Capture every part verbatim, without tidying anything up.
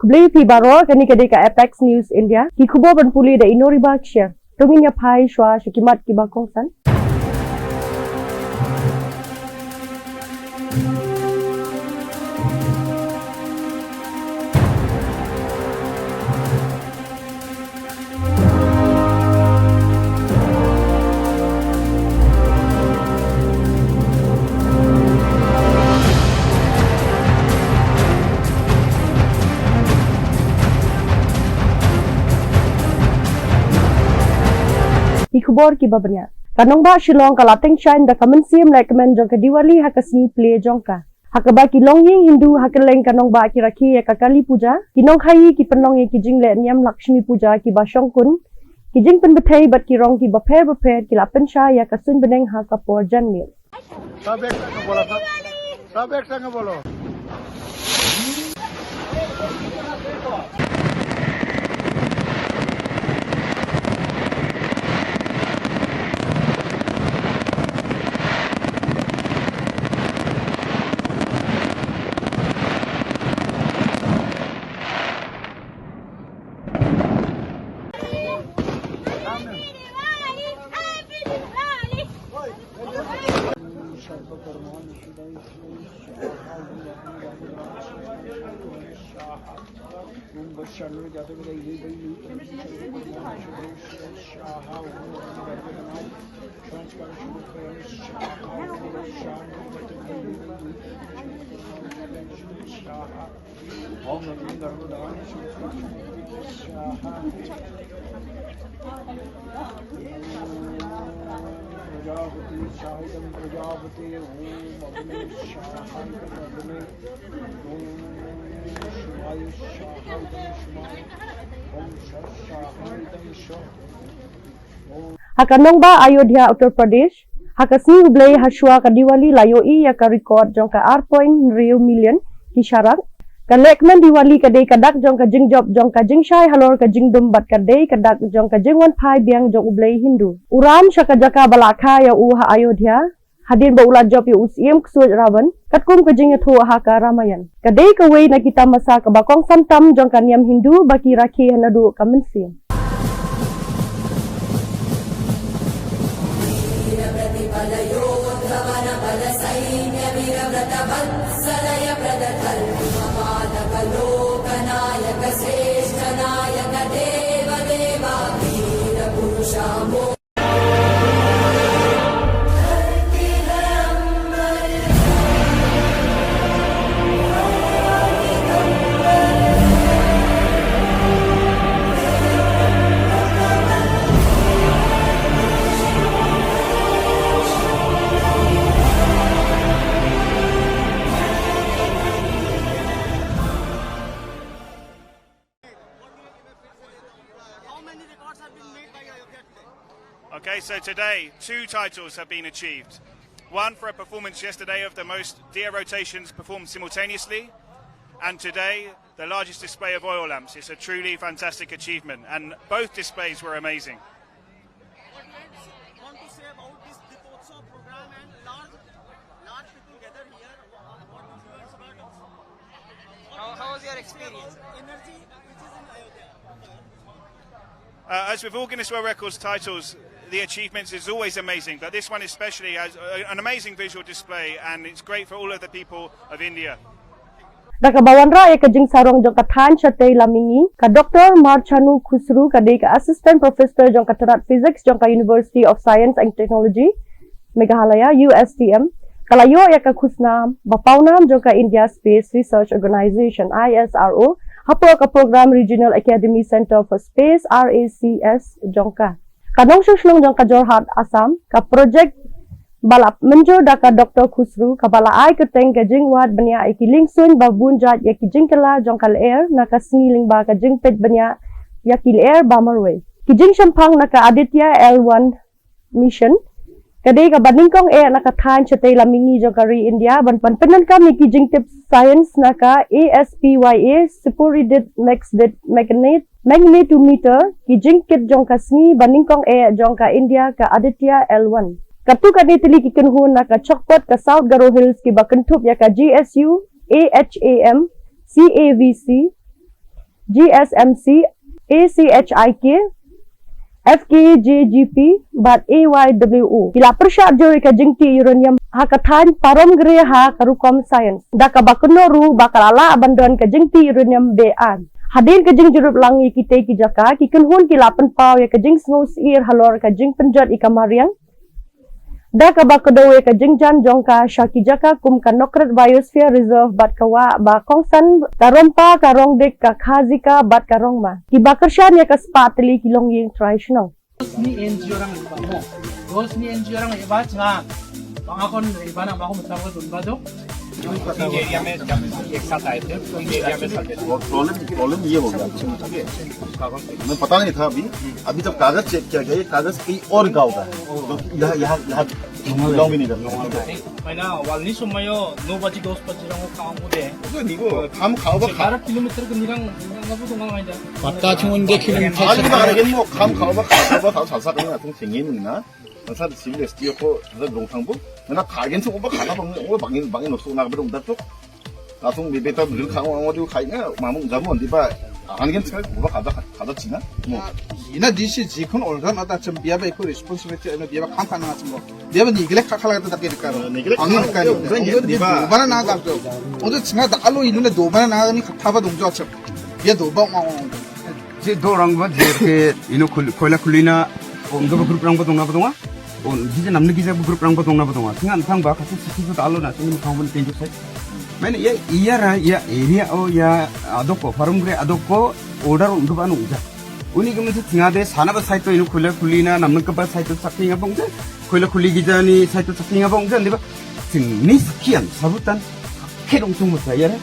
Khublei phi baroh, kane ka dei ka Apex News India. Ki khubor ban pule da i Noriba Ksher. To ngin ïa phai shuwa sha ki mat kiba kongsan. Ki khubor kiba bniah. Ka nongbah Shillong ka la tyngshaiñ da ka mynsiem lehkmen jong ka Diwali ha ka sngi plie jong ka. Ha kaba ki longïing Hindu ha kylleng ka nongbah ki rakhe ïa ka Kali Puja, ki nongkhaii ki pynlong ïa ki jingleh niam Lakshmi Puja kiba shongkun, ki jingpynbthei bad ki rong kiba pher bapher ki la pynshai ïa ka suiñ bneng ha ka por janmiet. Sab ek sange bolo, sab, sab ek sange bolo. प्रजापति शाहितं प्रजापति, ओम अग्नि शाहितं अग्नि, ओम शिवाय शाहितं शिवाय, ओम श शाहितं श। Ha ka nongbah Ayodhya, Uttar Pradesh, ha ka sngi U Blei ha shuwa ka Diwali la ïohi ïa ka record jong ka ar point hynriew million ki sharak. Ka lehkmen Diwali ka dei ka dak jong ka jingjop jong ka jingshai halor ka jingdum bad ka dei ka dak jong ka jingwanphai biang jong U Blei Hindu. U Ram sha ka jaka ba la kha ïa u ha Ayodhya, hadien ba u la jop ïa u Syiem ksuid Ravan, katkum ka jingïathuh ha ka Ramayan. Ka dei kawei na ki tamasa kaba kongsan tam jong ka niam Hindu ba ki rakhe ha naduh ka mynsiem. How many records have been made by Ayodhya today? Okay, so today, two titles have been achieved. One for a performance yesterday of the most Diya rotations performed simultaneously, and today, the largest display of oil lamps. It's a truly fantastic achievement, and both displays were amazing. What do you want to say about this Deepotsav program and large, large people gather here? What do you feel about it? How, how was your experience? Energy which is in Ayodhya. Uh, as with all Guinness World Records titles, the achievements is always amazing, but this one especially has a, an amazing visual display, and it's great for all of the people of India. Da kaba wanrah ïa ka jingsarong jong ka thaiñ shatei lam mihngi, ka Doctor Marchanu Khusru, ka dei ka Assistant Professor jong ka tnat Physics jong ka University of Science and Technology, Meghalaya, U S T M, ka la ïoh ïa ka khusnam ba pawnam jong ka India Space Research Organisation, I S R O, hapoh ka program Regional Academy Centre for Space, R A C S, jong ka. Ka nongshong shnong jong ka Jorhat, Assam, ka project ba la mynjur da ka Doctor Khusru, kaba la ai kyrteng ka jingwad bniah ïa ki liengsuiñ ba bun jait ïa ki jingkylla jong ka lyer na ka sngi lyngba ka jingpeit bniah ïa ki lyer ba marwei. Ki jingshemphang na ka Aditya L one mission, ka dei kaba nyngkong eh na ka thaiñ shatei lam mihngi jong ka ri India, ban, ban pyndonkam ïa ki jingtip science na ka A S P Y A, Superheated Mixed Magnetometer, ki jingkit jong ka sngi ba nyngkong eh jong ka India, ka Aditya L one. Katto katne tylli ki kynhun na ka chokpot ka South Garo Hills kiba kynthup ïa ka G S U, A H A M, C A V C, G S M C, A C H I K, F K J G P bad A Y W O. Ki la pyrshah jur ïa ka jingtih uranium ha ka thaiñ Paramgre ha ka rukom science, da kaba kynnoh ruh ba ka la lah ban don ka jingtih uranium be-aiñ. Hadien ka jingjurip lang ïa kitei ki jaka, ki kynhun ki la pynpaw ïa ka jingsngewsyier halor ka jingpynjot ïa ka mariang, da kaba kdew ïa ka jingjan jong ka sha ki jaka kum ka Nokrit Biosphere Reserve bad ka wah ba kongsan, ka Rongpa, ka Rongdik, ka Khazika bad ka Rongma, kiba kyrshan ïa ka spah tylli ki longïing trai shnong. Dos ni N G O rang iba mo. Dos ni N G O rang iba chnga. Bang akon iba na ba ko mutla ko dun ba do. ये एरिया में जब एक साथ आए थे, तो ये एरिया में सर्वे। और प्रॉब्लम, प्रॉब्लम ये हो गया, ठीक है? मैं पता नहीं था अभी। अभी जब कागज चेक किया गया, ये कागज कहीं और गांव का है। तो यहाँ, यहाँ, यहाँ बिलोंग भी नहीं करता। Maina walni somayo no baji dos baji rang kang ude. Itu ni ko, kham khao ba kha. Barak kilometer ke nirang, nirang apa tu ngang aja. Pata cuma dia kilometer. Kham khao ba kha, khao ba kha, salsa kami atung singin na. Masa di civil S T O ko, masa dong thang bu. Mana kagen sung ba kha, bang, bang, bang, no sung na ba dong datuk. Langsung bebe ta bil khang wang wadi khai nga mamung jamu di ba. Ahan gen sekali ba kada kada Cina. Mo. Ina D C ji khun order na ta chem bia ba iko responsibility na bia ba kham kham na chem bo. Bia ba ni gele kha khala ta ta ke kar. Ni gele angin kha kha ni. Di ba. Ba na ga to. Odo Cina da alo ilu na do ba na ni kha ba dong jo chem. Bia do ba wang wang. Je do rang ba je ke ino khul-, khoila khulina, o, nga ba group rang ba dong na ba dong a. O, gija namni gija ba group rang ba dong na ba dong a. Tingan thang ba, kasi sisi su talo na, sini mukang pun tenjuk sai. Main ya, iya ra, ya, area o, ya, adoko, Paramgre adoko, order o, nga ba nung ja. Uni ke mesti tinga de, sana ba sai to ino khoila khulina, namni ke ba sai to sakni nga bong ja. Khoila khuli gija ni, sai to sakni nga bong ja, ndi ba. Ting ni sekian, sabutan, khe dong sung masa, ya ra.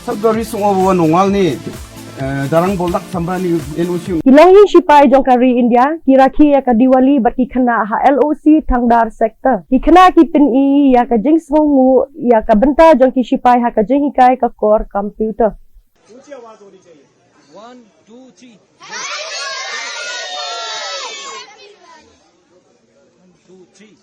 Sab gari sung o, wa nongal ni. Eh, darang boldak samba ni N O C. Ki longïing shipai jong ka ri India ki rakhe ïa ka Diwali bad ki khynnah ha L O C Thangdar sector. Ki khynnah ki pyni ïa ka jingsngewnguh ïa ka bynta jong ki shipai ha ka jinghikai ka kor computer. One, two, three. One, two, three.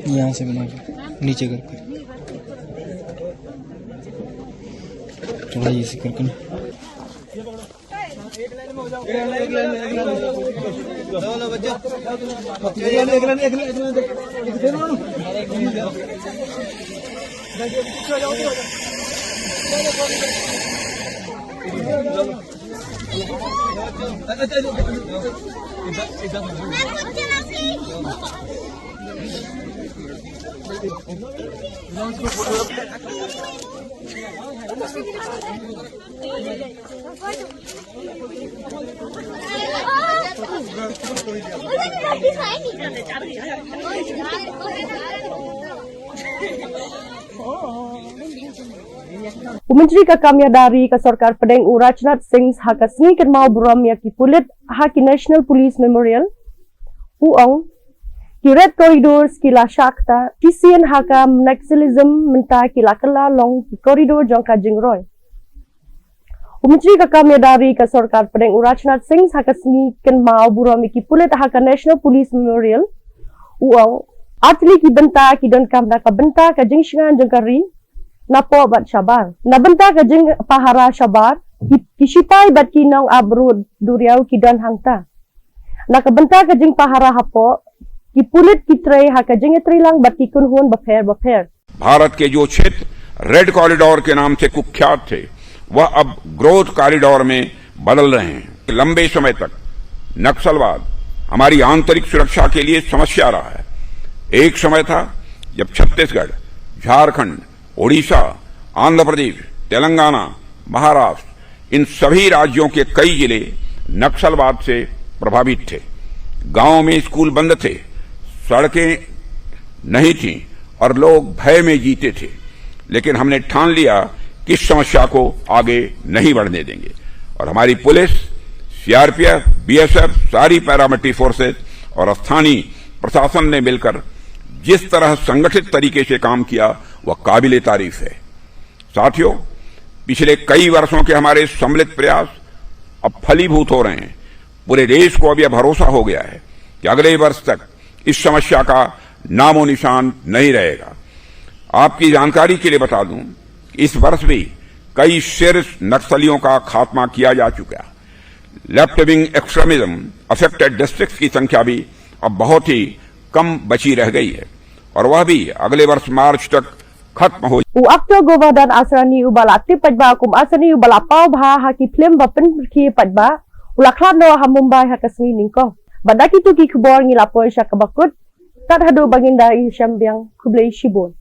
यहाँ से बना के नीचे करके थोड़ा ये से करके ना। U Myntri ka kam ïada ri ka sorkar pdeng u Rajnath Singh ha ka sngi kynmaw burom ïa ki pulit ha ki National Police Memorial, u ong, ki Red Corridors ki la shah ktah, shisien ha ka Naxalism mynta ki la kylla long ki corridor jong ka jingroi. U Myntri ka kam ïada ri ka sorkar pdeng u Rajnath Singh ha ka sngi kynmaw burom ïa ki pulit ha ka National Police Memorial, u ong, Ar tylli ki bynta ki donkam na ka bynta ka jingshngaiñ jong ka ri, napoh bad shabar. Na bynta ka jingpahara shabar, ki, ki shipai bad ki nongap rud duriaw ki don hangta. Na ka bynta ka jingpahara hapoh, ki pulit ki trei ha ka jingïatreilang bad ki kynhun bapher bapher. भारत के जो क्षेत्र रेड कॉरिडोर के नाम से कुख्यात थे, वह अब ग्रोथ कॉरिडोर में बदल रहे हैं। लंबे समय तक नक्सलवाद हमारी आंतरिक सुरक्षा के लिए समस्या रहा है। एक समय था जब छत्तीसगढ़, झारखंड, ओडिशा, आंध्र प्रदेश, तेलंगाना, महाराष्ट्र, इन सभी राज्यों के कई जिले नक्सलवाद से प्रभावित थे। गांवों में स्कूल बंद थे, सड़कें नहीं थीं और लोग भय में जीते थे। लेकिन हमने ठान लिया कि इस समस्या को आगे नहीं बढ़ने देंगे और हमारी पुलिस, सीआरपीएफ, बीएसएफ, सारी पैरामिलिट्री फोर्सेस और स्थानीय प्रशासन ने मिलकर जिस तरह संगठित तरीके से काम किया, वह काबिले तारीफ है। साथियों, पिछले कई वर्षों के हमारे सम्मिलित प्रयास अब फलीभूत हो रहे हैं। पूरे देश को अब यह भरोसा हो गया है कि अगले वर्ष तक इस समस्या का नामो निशान नहीं रहेगा। आपकी जानकारी के लिए बता दूं, इस वर्ष भी कई शीर्ष नक्सलियों का खात्मा किया जा चुका है। लेफ्ट विंग एक्सट्रीमिज्म अफेक्टेड डिस्ट्रिक्ट्स की संख्या भी अब बहुत ही कम बची रह गई है और वह भी अगले वर्ष मार्च तक खत्म हो U Actor Govardhan Asrani uba la tip paidbah kum Asrani uba la paw bha ha ki film ba pynrkhie paidbah, u la khlad noh ha Mumbai ha ka sngi nyngkong. Bad da kito ki khubor ngi la poi sha kaba kut. Tad haduh ba ngin da ïashem biang, khublei shibun.